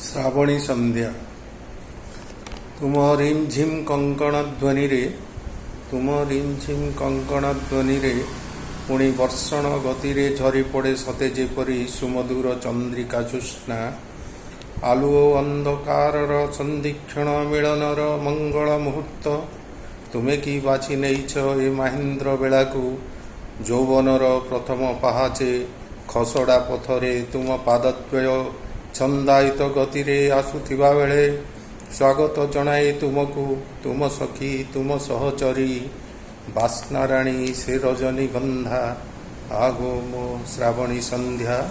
ଶ୍ରାବଣୀ ସନ୍ଧ୍ୟା। ତୁମ ରିମ୍ଝିମ୍ କଙ୍କଣ ଧ୍ୱନିରେ, ତୁମ ରିମ୍ଝିମ୍ କଙ୍କଣ ଧ୍ୱନିରେ ପୁଣି ବର୍ଷଣ ଗତିରେ ଝରିପଡ଼େ ସତେ ଯେପରି ସୁମଧୁର ଚନ୍ଦ୍ରିକା ଜ୍ୟୋତ୍ସ୍ନା। ଆଲୁଅ ଅନ୍ଧକାରର ସନ୍ଧିକ୍ଷଣ, ମିଳନର ମଙ୍ଗଳ ମୁହୂର୍ତ୍ତ। ତୁମେ କି ବାଛି ନେଇଛ ଏ ମାହେନ୍ଦ୍ର ବେଳାକୁ? ଯୌବନର ପ୍ରଥମ ପାହାଚେ ଖସଡ଼ା ପଥରେ ତୁମ ପାଦଦ୍ୱୟ ଛନ୍ଦାୟିତ ଗତିରେ ଆସୁଥିବା ବେଳେ ସ୍ୱାଗତ ଜଣାଏ ତୁମକୁ ତୁମ ସଖୀ, ତୁମ ସହଚରୀ, ବାସ୍ନାରାଣୀ ସେ ରଜନୀଗନ୍ଧା। ଆଗୋ ମୋ ଶ୍ରାବଣୀ ସନ୍ଧ୍ୟା।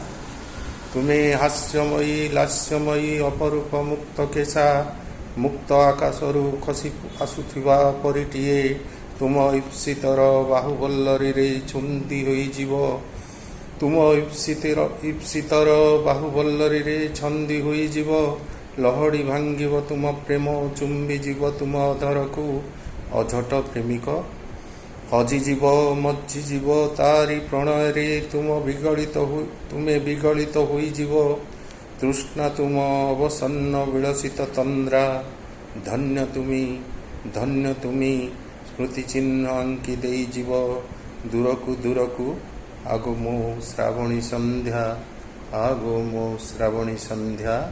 ତୁମେ ହାସ୍ୟମୟୀ, ଲାସ୍ୟମୟୀ, ଅପରୂପ ମୁକ୍ତ କେଶା। ମୁକ୍ତ ଆକାଶରୁ ଖସି ଆସୁଥିବା ପରିଟିଏ ତୁମ ଇପ୍ସିତର ବାହୁବଲ୍ଲରୀରେ ଛନ୍ଦି ହୋଇଯିବ। ତୁମ ଇପ୍ସିତର ବାହୁବଲ୍ଲରୀରେ ଛନ୍ଦି ହୋଇଯିବ। ଲହଡ଼ି ଭାଙ୍ଗିବ ତୁମ ପ୍ରେମ, ଚୁମ୍ବିଯିବ ତୁମ ଅଧରକୁ ଅଝଟ ପ୍ରେମିକ। ହଜିଯିବ, ମଜ୍ଜିଯିବ ତାରି ପ୍ରଣୟରେ ତୁମେ ବିଗଳିତ ହୋଇଯିବ। ତୃଷ୍ଣା ତୁମ ଅବସନ୍ନ ବିଳସିତ ତନ୍ଦ୍ରା। ଧନ୍ୟ ତୁମି, ଧନ୍ୟ ତୁମି। ସ୍ମୃତିଚିହ୍ନ ଆଙ୍କି ଦେଇଯିବ ଦୂରକୁ ଦୂରକୁ। ଆଗୋ ମୋ ଶ୍ରାବଣୀ ସନ୍ଧ୍ୟା, ଆଗୋ ମୋ ଶ୍ରାବଣୀ ସନ୍ଧ୍ୟା।